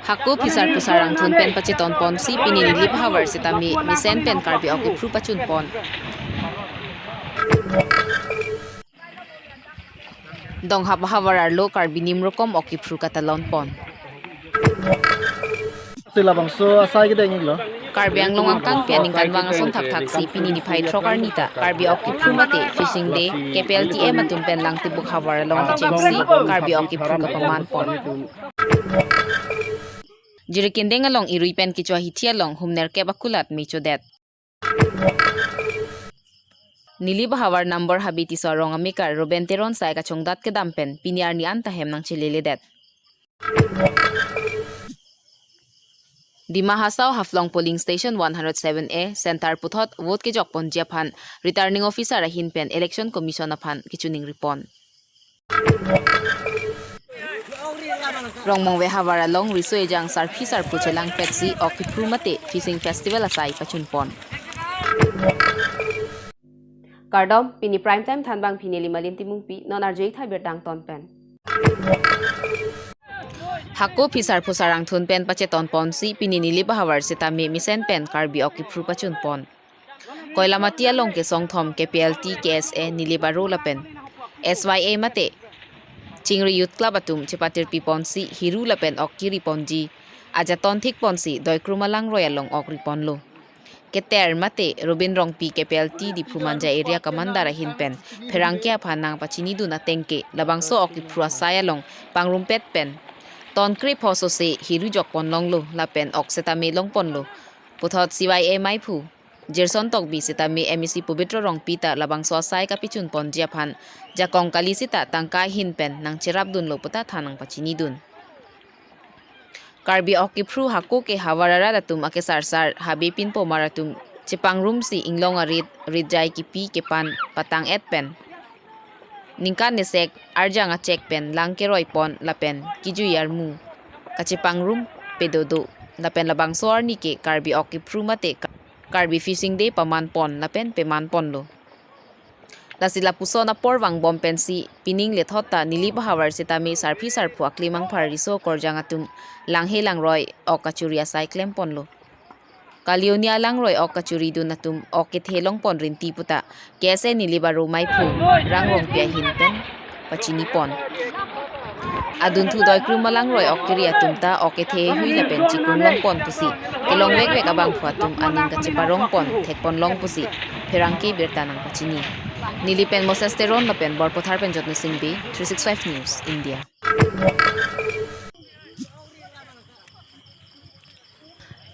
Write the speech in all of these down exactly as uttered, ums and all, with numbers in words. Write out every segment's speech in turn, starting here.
Hako phisar phusar angthun pen pacheton ponsi pini Nilip havar sitame mesen pen Karbi ok kiphru pachun pon. Donghap havar arlo Karbi nimrokom ok kiphru katalon pon. Sila bangso asai kedeng iklo. Karbi Anglong angkang pi aningkanvang ason thakthaksi pini niphai throk arni ta Karbi ok kiphru mate fishing day K P L T M atum pen Langtibuk havar along kechengsi Karbi ok kiphru kapaman pon. Jirikindeng along irui pen kecho ahithi along hum nerkep akulat mechodet. Nilip havar number Habe Tisso arong amekar Ruben Teron sai kachongdat kedam pen pini arni an ta hem nangcheleledet. Dima Hasao Haflong polling station one hundred seven A center puthot vote kejok ponji aphan returning officer ahin pen election commission aphan kechiningri pon. Rongmongve havar along riso ejang sarpi sarpo chelangpetsi ok kiphru mate fishing festival asai pachun pon. Kardom, pini prime time thanbang pini Limalin Timungpi, non arju-ik tha birta angton pen. Hako phisar phusar angthun pen pacheton ponsi pini Nilip havar sitame mesen pen Karbi ok kiphru pachun pon. Koilamati along kesongthom K P L T, K S A, Nilip aro lapen S Y A mate Chingri Youth Club atum chepatirpi ponsi hiru lapen ok kiri ponji ajaton thik ponsi Doikru Malangroi along ok ri ponlo. Keter mate Robin Rongpi K P L T Diphu Manja area commander ahin pen pherangke aphan nangpachinidun ateng ke labangso ok kiphru asai along pangrumpet pen ton krepho sose hiru jok pon longlo lapen ok setame long ponlo. Puthot C Y A maiphu Jerson Tokbi sitame M A C Pobitro Rongpi ta labangso asai kapachun ponji aphan jakong kali sita tangka ahin pen nangcherapdunlo puta than nangpachinidun. Karbi ok kiphru hako ke havar arat atum akesarsar Habe Pinpomar atum chepangrumsi inglong arit ritjai kipi kepan patang-et pen ningkan nesek arjang achek pen lang keroi pon lapen kejui armu kachepangrum pedodo lapen labangso arni ke Karbi ok kiphru mate Karbi Fishing Day paman pon lapen peman ponlo. Lasi lapuson apor vangbom pensi pining lethot ta Nilip havar sitame sarpi sarpo akli mangphar riso korjang atum langhe langroi ok kachuri asai klem ponlo. Kalioni alangroi ok kachuridun atum ok kethe long pon rinti puta K S A Nilip aro maiphu Rang Rongpi ahin pen pachini pon. Adunthu Doikru Malangroi ok kiri atum ta ok kethe hui lapen chikung long pon pusi kelong vekvek abangphu atum aning kacheparong pon thek pon long pusi pherangke birta nangpachini. Nilip pen Moses Teron lapen Borpothar pen Jotno Singh Bey, three six five News India.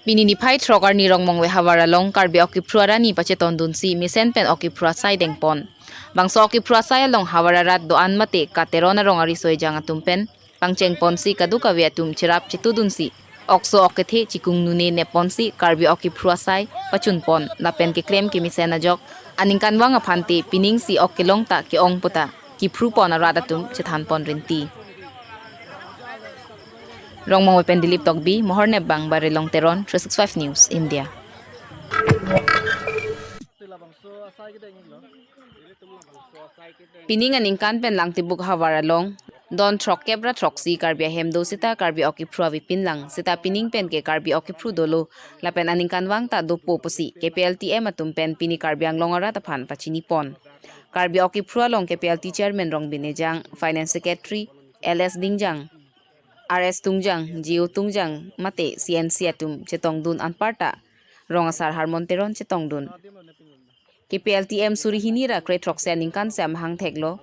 Pini niphai throk arni Rongmongve havar along Karbi ok kiphru arani pachetondunsi mesen pen ok kiphru asai deng pon. Bangso ok kiphru asai along havar arat do-an mate Ka Teron arong ariso ejang atum pen pangcheng ponsi kadokave atum cherap chetudunsi okso ok kethe chikung nune nep ponsi Karbi ok kiphru asai pachun pon lapen keklem kemesen ajok aningkanvang aphante pining si ok kelong ta ke-ong puta kiphru pon arat atum chethan pon rinti. Rongmongve pen Dilip Tokbi, Mohor Nepbang, Barilong Teron, three six five News India. Pining aningkan pen Langtibuk havar along don throkkep ra throksi Karbi ahem do sita Karbi ok kiphru avepin lang sita pining pen ke Karbi ok kiphru dolo lapen aningkanvang ta dopo pusi K P L T M atum pen pini Karbi Anglong arat aphan pachini pon. Karbi ok kiphru along K P L T Chairman Rongbin Ejang, Finance Secretary L S Dingjang, R S Tungjang, G O Tungjang mate C N C atum chetongdun anparta rong asar Harmon Teron chetongdun. K P L T M suri hini ra kre throksi aningkan si amahang theklo.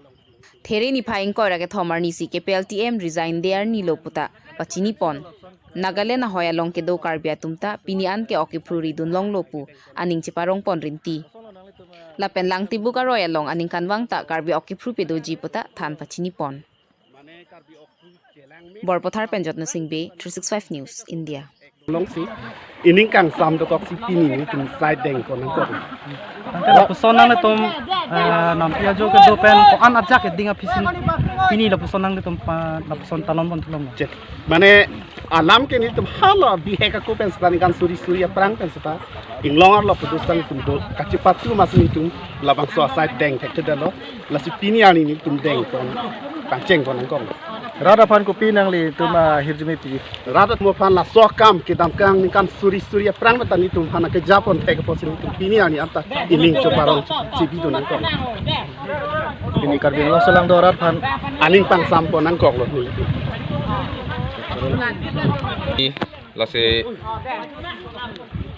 There niphai ingkoi ra kethom arni si K P L T M resign day arni lo puta pachini pon. Nagaland ahoi along kedo Karbi atum ta pini an ke ok kiphru ridun longlo pu aning cheparong pon rinti. Lapen Langtibuk aroi along aningkanvang ta Karbi ok kiphru pedoji puta than pachini pon. Borpothar pen Jotno Singh Bey, three six five News India. Longsi ining kangsam dokoksi pini nelitum asai deng pon nangkok. Tangte lapuson nanglitum, eh, nampi ajo kedo pen ko-an ajak eding aphi si pini lapuson nanglitum pa lapuson talon pon thulom. Chet. Mane alam ke nelitum hala bihek ako pen seta ningkan suri suri aphrang pen seta inglong arlo putus nelitum do kachepatu mas nelitum labangso asai deng thekthedetlo. Lasi pini arni nelitum deng pon pangcheng pon nangkok. Rat aphan kopi nanglitum ahirjume pi? Rat atum aphan laso akam kedamtang ningkan suri suri aphrang ta nelitum aphan kejapon thek apotsi nelitum pini arni anta ining choparong chibi do nangkok. Pini Karbi Anglong aso lang do rat aphan aning pangsampon nangkoklo nelitum. Lasi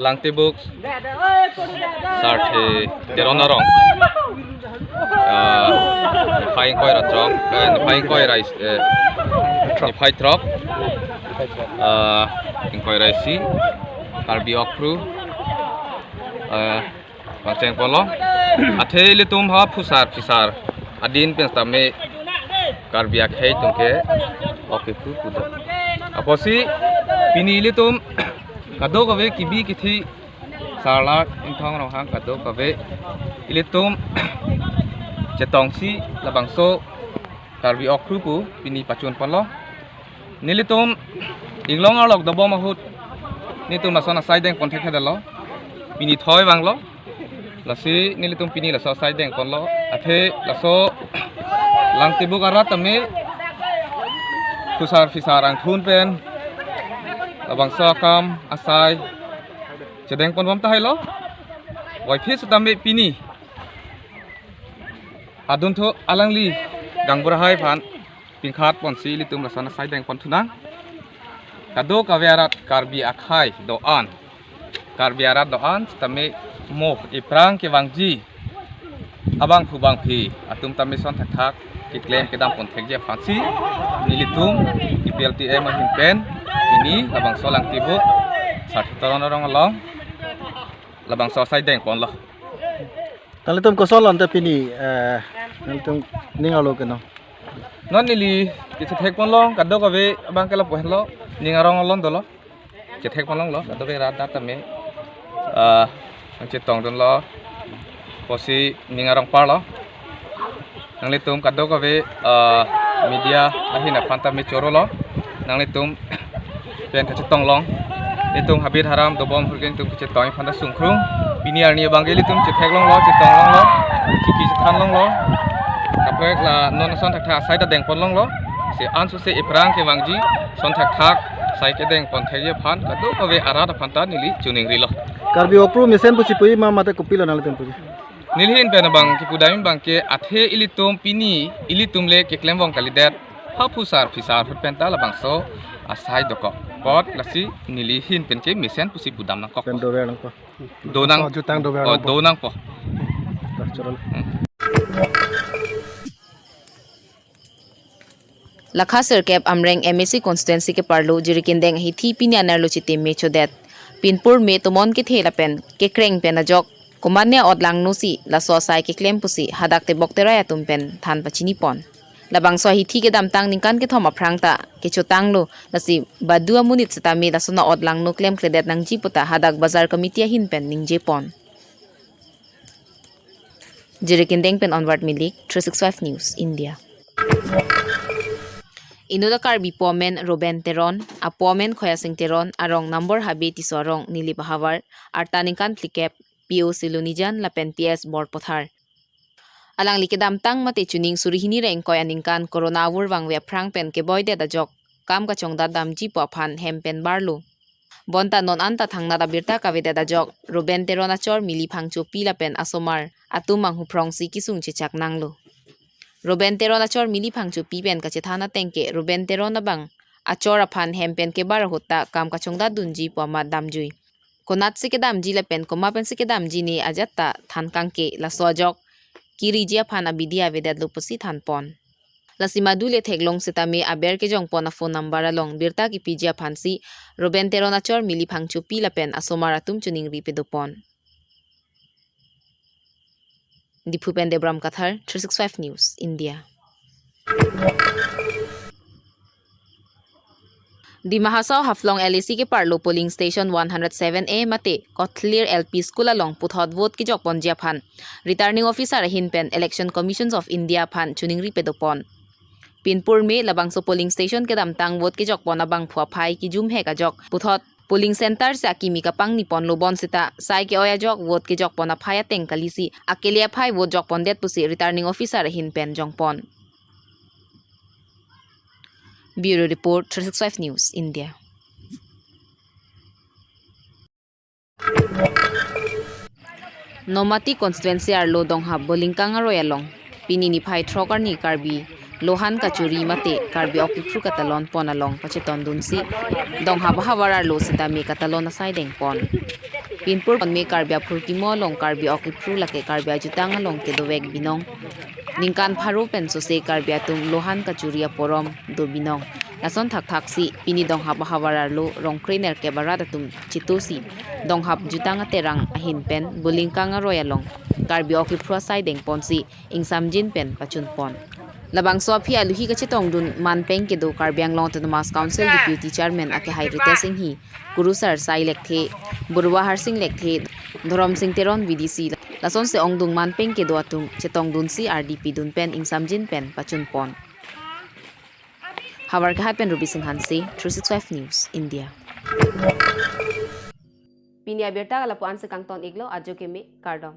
Langtibuk Sarthe Teron arong, ah, niphai ingkoi ra throk, eh, niphai ingkoi ra is-, eh, niphai throk, ah, ingkoi ra isi, Karbi Okpru, ah, pangcheng ponlo. Athe ilitum ha phusar phisar adin pen setame Karbi akhei atum ke ok kepu pu do. Apotsi pini ilitum kadokave kebi kethe, Sarlak, Ingthong, Ronghang kadokave ilitum chetongsi labangso Karbi Okpru pu pini pachun ponlo. Nelitum inglong arlok dobom ahut nelitum lason asai dengpon thekthedetlo. Pini thoi vanglo. Lasi nelitum pini laso asai dengponlo. Athe laso Langtibuk arat tame phusar phisar angthun pen labangso akam asai chedengponbom tahailo. Waiphi setame pini adunthu alangli gaonbura hai aphan pingkhat ponsi ilitum lason asai dengpon thunang. Kadokave arat Karbi akhei do-an, Karbi arat do-an setame mo ephrang kevangji abangphu bangphi atum tame son thakthak keklem kedam pon thekji aphansi nelitum E P L T M ahin pen pini labangso Langtibuk Sarthe Teron arong along labangso asai dengponlo. Nanglitum koson lo ante pini, eh, nanglitum ning arlo ke no? Non neli kechethek ponlong, kadokave abang ke lapu henlo, ning arong along dolo. Chethek ponlonglo, kadokave rat dak tame, ah, nangchetongdunlo, pusi ning arong parlo. Nanglitum kadokave, ah, media ahin aphan tame chorolo. Nanglitum pen kachetong long. Itum habit haram dobom hurgen itum kachetong aphan ta sungkrung. Pini arni abang ke ilitum chetheklonglo, chetonglonglo, chiki chethanlonglo. Kaprek la non ason thakthak asai ta dengponlonglo. Si ansose ephrang kevangji son thakthak asai kedengpon thekji aphan kadokave arat aphan ta neli choningrilo. Karbi Okpru mesen pusi puji ma mate kopilo nanglitum puji? Neli ahin pen abang kipudam abang ke athe ilitum pini ilitum le keklem vong kalidet. Ha phusar phisar ahut pen ta labangso asai dokok. Apot lasi neli ahin pen ke mesen pusi pudam nangkok. Pen dover nangpo. Donang. So, jutang dover oh, nangpo. Donangpo. Dah, chorolo. Lakha sirkep Amreng M A C constituency keparlo Jirikindeng ahithi pini anerlo chiteme chodet. Pinpur me tomon kethe lapen kekreng pen ajok komatne ot langno si laso asai keklem pusi hadak tebok terai atum pen than pachinipon. Labangso ahithi kedamtang ningkan kethom aphrang ta kechotanglo, lasi badu amonit setame lason a-ot langno klemkledet nangji puta hadak bazar committee ahin pen ningjepon. Jirikindeng pen Onward Milik, three six five News, India. Inut a-Karbi apo amen Ruben Teron, apo amen Khoyasing Teron, arong number Habe Tisso arong, Nilip ahavar, arta ningkan phlikep, P O C Lunijan lapen T S Borpothar. Alangli kedamtang mate chuning suri hini ra ingkoi aningkan corona avur vangve aphrang pen keboidet ajok kam kachongdat damji pu aphan hem pen barlo. Bonta non anta thangnat abirta kavedet ajok Ruben Teron achor Mili Phangchopi lapen asomar atum manghu phrongsi kesung chechak nanglo. Ruben Teron achor Mili Phangchopi pen kachethan ateng ke Ruben Teron abang achor aphan hem pen kebar ahut ta kam kachongdat dunji pu amat damjui. Konatsi kedamji lapen komat pensi kedamji ne ajat ta than kangke, laso ajok kiriji aphan abidi avedetlo pusi thanpon. Lasi madu le theklong setame aber kejongpon a-phone number along birta kipiji aphansi Ruben Teron achor Mili Phangchopi lapen asomar atum choningri pedopon. Diphu pen Debram Kathar, three six five News, India. Dima Hasao Haflong L A C keparlo polling station one hundred seven A mate Kothlir L P School along puthot vote kejokponji aphan Returning Officer ahin pen Election Commissions of India aphan choningri pedopon. Pinpur me labangso polling station kedamtang vote kejokpon abangphu aphai kijumhek ajok puthot polling center si akimi kapangniponlo, bonsita sai ke-oi ajok vote kejokpon aphai ateng kalisi akele aphai vote jokpondet pusi Returning Officer ahin pen jongpon. Bureau Report, three six five News India. Nomati constituency arlo Donghap Bolingkang aroi along pini niphai throk arni Karbi lohan kachuri mate Karbi ok kiphru katalon pon along pachetondunsi Donghap ahavar arlo sitame katalon asai dengpon. Pinpur ponme Karbi aphurkimo along Karbi ok kiphru lake Karbi ajutang along kedovek binong. Ningkan pharo pen sose Karbi atum lohan kachuri aporom do binong. Lason thakthaksi pini Donghap ahavar arlo rongkre nerkep arat atum chetosi Donghap jutang aterang ahin pen Bolingkang aroi along Karbi ok kiphru asai dengponsi ingsamjin pen pachunpon. Labangso aphi aluhi kachetongdun manpeng kedo Karbi Anglong Autonomous Council Deputy Chairman akehai Ritesh Enghi, Kurusar Sai Lekthe, Burwa Harsing Lekthe, Dhoromsing Teron V D C, lasonsi ongdung manpeng kedo atum chetongdunsi ardi pidun pen ingsamjin pen pachunpon. Havarkehat pen Ruby Singh Hanse, three six five News India. Pini abirta lapu-an si kangton iklo, ajo keme, kardom.